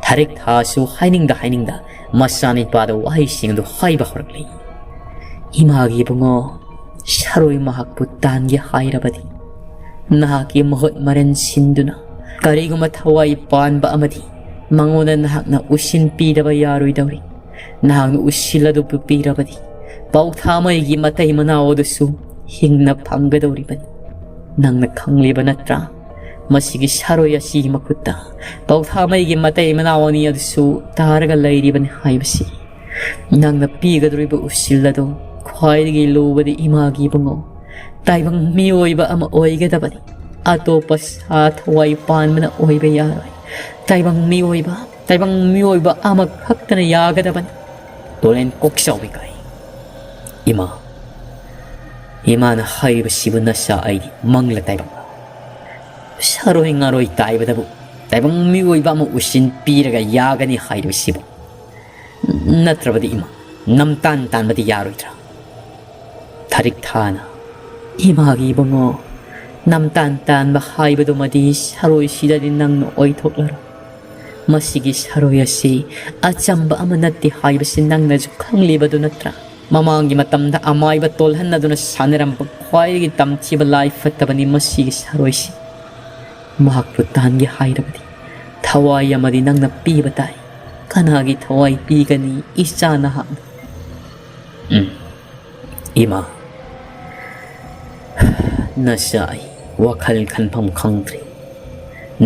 ꯊꯥꯔꯤꯛ ꯊꯥꯁꯨ ꯍꯥꯏꯅꯤꯡꯗ ꯍꯥꯏꯅꯤꯡꯗ ꯃꯆꯥꯅꯤꯄꯥꯗ ꯋꯥꯍꯩꯁꯤꯡ ꯑꯗꯨ ꯍꯥꯏꯕ ꯍꯧꯔꯛꯂꯤ꯫ ꯏꯃꯥꯒꯤ ꯏꯕꯨꯡꯉꯣ, ꯁꯥꯔꯣꯏ ꯃꯍꯥꯛꯄꯨ ꯇꯥꯟꯒꯦ ꯍꯥꯏꯔꯕꯗꯤ ꯅꯍꯥꯛꯀꯤ ꯃꯍꯨꯠ ꯃꯔꯟ ꯁꯤꯟꯗꯨꯅ ꯀꯔꯤꯒꯨꯝꯕ ꯊꯋꯥꯏ ꯄꯥꯟꯕ ꯑꯃꯗꯤ ꯃꯉꯣꯟꯗ ꯅꯍꯥꯛꯅ ꯎꯁꯤꯟ ꯄꯤꯗꯕ ꯌꯥꯔꯣꯏꯗꯧꯔꯤ꯫ ꯅꯍꯥꯛꯅ ꯎꯁꯤꯜ ꯑꯗꯨ ꯄꯤꯔꯕꯗꯤ ꯄꯥꯎꯊꯥꯃꯩꯒꯤ ꯃꯇꯩ ꯃꯅꯥꯎ ꯑꯗꯨꯁꯨ ꯍꯤꯡꯅ ꯐꯪꯒꯗꯧꯔꯤꯕꯅꯤ꯫ ꯅꯪꯅ ꯈꯪꯂꯤꯕ ꯅꯠꯇ꯭ꯔꯥ? ꯃꯁꯤꯒꯤ ꯁꯥꯔꯣꯏ ꯑꯁꯤꯒꯤ ꯃꯈꯨꯠꯇ ꯄꯥꯎꯊꯥꯃꯩꯒꯤ ꯃꯇꯩ ꯃꯅꯥꯎ ꯑꯅꯤ ꯑꯗꯨꯁꯨ ꯇꯥꯔꯒ ꯂꯩꯔꯤꯕꯅꯤ ꯍꯥꯏꯕꯁꯤ꯫ ꯅꯪꯅ ꯄꯤꯒꯗꯧꯔꯤꯕ ꯎꯁꯤꯜ ꯑꯗꯨ ꯈ꯭ꯋꯥꯏꯗꯒꯤ ꯂꯨꯕꯗꯤ ꯏꯃꯥꯒꯤ ꯏꯕꯨꯡꯉꯣ, ꯇꯥꯏꯕꯪ ꯃꯤꯑꯣꯏꯕ ꯑꯃ ꯑꯣꯏꯒꯗꯕꯅꯤ꯫ ꯑꯇꯣꯞꯄ ꯁꯥ ꯊꯋꯥꯏ ꯄꯥꯟꯕꯅ ꯑꯣꯏꯕ ꯌꯥꯔꯣꯏ꯫ ꯇꯥꯏꯕꯪ ꯃꯤꯑꯣꯏꯕ, ꯇꯥꯏꯕꯪ ꯃꯤꯑꯣꯏꯕ ꯑꯃꯈꯛꯇꯅ ꯌꯥꯒꯗꯕꯅꯤ꯫ ꯇꯣꯔꯦꯟ ꯀꯣꯛꯆꯥꯎꯕꯤ ꯀꯥꯏ꯫ ꯏꯃꯥ, ꯏꯃꯥꯅ ꯍꯥꯏꯔꯤꯕꯁꯤꯕꯨ ꯅꯆꯥ ꯑꯩꯗꯤ ꯃꯪꯂ ꯇꯥꯏꯕꯪ꯫ ꯁꯥꯔꯣꯏ ꯉꯥꯔꯣꯏ ꯇꯥꯏꯕꯗꯕꯨ ꯇꯥꯏꯕꯪ ꯃꯤꯑꯣꯏꯕ ꯑꯃ ꯎꯁꯤꯟ ꯄꯤꯔꯒ ꯌꯥꯒꯅꯤ ꯍꯥꯏꯔꯤꯕꯁꯤꯕꯨ꯫ ꯅꯠꯇ꯭ꯔꯕꯗꯤ ꯏꯃꯥ, ꯅꯝꯇꯥꯟ ꯇꯥꯟꯕꯗꯤ ꯌꯥꯔꯣꯏꯗ꯭ꯔꯥ? ꯊꯥꯔꯤꯛ ꯊꯥꯅ, ꯏꯃꯥꯒꯤ ꯏꯕꯨꯡꯉꯣ, ꯅꯝꯇꯥꯟ ꯇꯥꯟꯕ ꯍꯥꯏꯕꯗꯨꯃꯗꯤ ꯁꯔꯣꯏꯁꯤꯗꯗꯤ ꯅꯪꯅ ꯑꯣꯏꯊꯣꯛꯂꯔꯣꯏ꯫ ꯃꯁꯤꯒꯤ ꯁꯔꯣꯏ ꯑꯁꯤ ꯑꯆꯝꯕ ꯑꯃ ꯅꯠꯇꯦ ꯍꯥꯏꯕꯁꯤ ꯅꯪꯅꯁꯨ ꯈꯪꯂꯤꯕꯗꯨ ꯅꯠꯇ꯭ꯔꯥ? ꯃꯃꯥꯡꯒꯤ ꯃꯇꯝꯗ ꯑꯃꯥꯏꯕ ꯇꯣꯜꯍꯟꯅꯗꯨꯅ ꯁꯥꯟꯅꯔꯝꯕ ꯈ꯭ꯋꯥꯏꯗꯒꯤ ꯇꯝꯊꯤꯕ ꯂꯥꯏ ꯐꯠꯇꯕꯅꯤ ꯃꯁꯤꯒꯤ ꯁꯔꯣꯏꯁꯤ꯫ ꯃꯍꯥꯛꯄꯨ ꯇꯥꯟꯒꯦ ꯍꯥꯏꯔꯕꯗꯤ ꯊꯋꯥꯏ ꯑꯃꯗꯤ ꯅꯪꯅ ꯄꯤꯕ ꯇꯥꯏ꯫ ꯀꯅꯥꯒꯤ ꯊꯋꯥꯏ ꯄꯤꯒꯅꯤ ꯏꯆꯥ ꯅꯍꯥꯛꯅ? ꯎꯝ, ꯏꯃꯥ, ꯅꯆꯥ ꯑꯩ ꯋꯥꯈꯜ ꯈꯟꯐꯝ ꯈꯪꯗ꯭ꯔꯦ꯫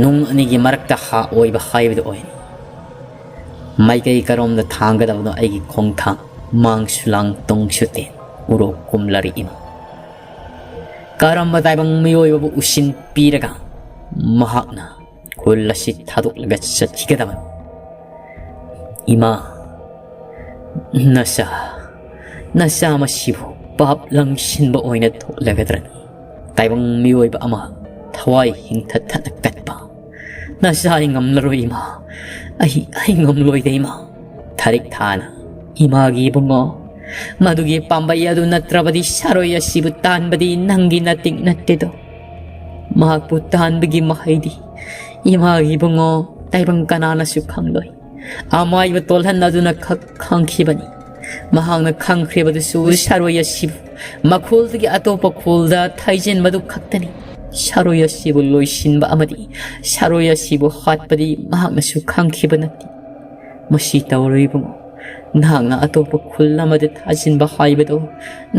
ꯅꯨꯡ ꯑꯅꯤꯒꯤ ꯃꯔꯛꯇ ꯍꯥ ꯑꯣꯏꯕ ꯍꯥꯏꯕꯗꯨ ꯑꯣꯏꯔꯦ꯫ ꯃꯥꯏꯀꯩ ꯀꯔꯣꯝꯗ ꯊꯥꯡꯒꯗꯕꯅꯣ ꯑꯩꯒꯤ ꯈꯣꯡꯊꯥꯡ? ꯃꯥꯡꯁꯨ ꯂꯥꯡ, ꯇꯨꯡꯁꯨ ꯇꯦꯟ, ꯎꯔꯣꯛ ꯀꯨꯝꯂꯔꯤ ꯏꯃꯥ꯫ ꯀꯔꯝꯕ ꯇꯥꯏꯕꯪ ꯃꯤꯑꯣꯏꯕꯕꯨ ꯎꯁꯤꯟ ꯄꯤꯔꯒ ꯃꯍꯥꯛꯅ ꯈꯨꯜ ꯑꯁꯤ ꯊꯥꯗꯣꯛꯂꯒ ꯆꯠꯈꯤꯒꯗꯕꯅꯣ? ꯏꯃꯥ, ꯅꯆꯥ, ꯅꯆꯥ ꯃꯁꯤꯕꯨ ꯄꯥꯞ ꯂꯪꯁꯤꯟꯕ ꯑꯣꯏꯅ ꯊꯣꯛꯂꯒꯗ꯭ꯔꯅꯤ? ꯇꯥꯏꯕꯪ ꯃꯤꯑꯣꯏꯕ ꯑꯃ ꯊꯋꯥꯏ ꯍꯤꯡꯊꯠꯊꯠꯅ ꯀꯠꯄ ꯅꯆꯥ, ꯑꯩ ꯉꯝꯂꯔꯣꯏ ꯏꯃꯥ, ꯑꯩ, ꯑꯩ ꯉꯝꯂꯣꯏꯗ ꯏꯃꯥ꯫ ꯊꯥꯔꯤꯛ ꯊꯥꯅ, ꯏꯃꯥꯒꯤ ꯏꯕꯨꯡꯉꯣ, ꯃꯗꯨꯒꯤ ꯄꯥꯝꯕꯩ ꯑꯗꯨ ꯅꯠꯇ꯭ꯔꯕꯗꯤ ꯁꯥꯔꯣꯏ ꯑꯁꯤꯕꯨ ꯇꯥꯟꯕꯗꯤ ꯅꯪꯒꯤ ꯅꯇꯤꯛ ꯅꯠꯇꯦꯗꯣ꯫ ꯃꯍꯥꯛꯄꯨ ꯇꯥꯟꯕꯒꯤ ꯃꯍꯩꯗꯤ ꯏꯃꯥꯒꯤ ꯏꯕꯨꯡꯉꯣ, ꯇꯥꯏꯕꯪ ꯀꯅꯥꯅꯁꯨ ꯈꯪꯂꯣꯏ꯫ ꯑꯃꯥꯏꯕ ꯇꯣꯜꯍꯟꯅꯗꯨꯅ ꯈꯛ ꯈꯪꯈꯤꯕꯅꯤ꯫ ꯃꯍꯥꯛꯅ ꯈꯪꯈ꯭ꯔꯤꯕꯗꯨꯁꯨ ꯁꯥꯔꯣꯏ ꯑꯁꯤꯕꯨ ꯃꯈꯣꯜꯗꯒꯤ ꯑꯇꯣꯞꯄ ꯈꯣꯜꯗ ꯊꯩꯖꯤꯟꯕꯗꯨ ꯈꯛꯇꯅꯤ꯫ ꯁꯥꯔꯣꯏ ꯑꯁꯤꯕꯨ ꯂꯣꯏꯁꯤꯟꯕ ꯑꯃꯗꯤ ꯁꯥꯔꯣꯏ ꯑꯁꯤꯕꯨ ꯍꯥꯠꯄꯗꯤ ꯃꯍꯥꯛꯅꯁꯨ ꯈꯪꯈꯤꯕ ꯅꯠꯇꯦ꯫ ꯃꯁꯤ ꯇꯧꯔꯣꯏ ꯏꯕꯨꯡꯉꯣ꯫ ꯅꯍꯥꯛꯅ ꯑꯇꯣꯞꯄ ꯈꯨꯜ ꯑꯃꯗ ꯊꯥꯖꯤꯟꯕ ꯍꯥꯏꯕꯗꯣ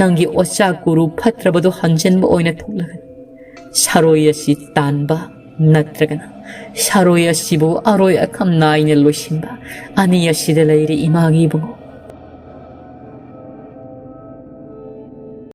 ꯅꯪꯒꯤ ꯑꯣꯖꯥ ꯒꯨꯔꯨ ꯐꯠꯇ꯭ꯔꯕꯗꯣ ꯍꯟꯖꯤꯟꯕ ꯑꯣꯏꯅ ꯊꯣꯛꯂꯒꯅꯤ꯫ ꯁꯥꯔꯣꯏ ꯑꯁꯤ ꯇꯥꯟꯕ ꯅꯠꯇ꯭ꯔꯒꯅ ꯁꯥꯔꯣꯏ ꯑꯁꯤꯕꯨ ꯑꯔꯣꯏ ꯑꯈꯝ ꯅꯥꯏꯅ ꯂꯣꯏꯁꯤꯟꯕ, ꯑꯅꯤ ꯑꯁꯤꯗ ꯂꯩꯔꯦ ꯏꯃꯥꯒꯤ ꯏꯕꯨꯡꯉꯣ꯫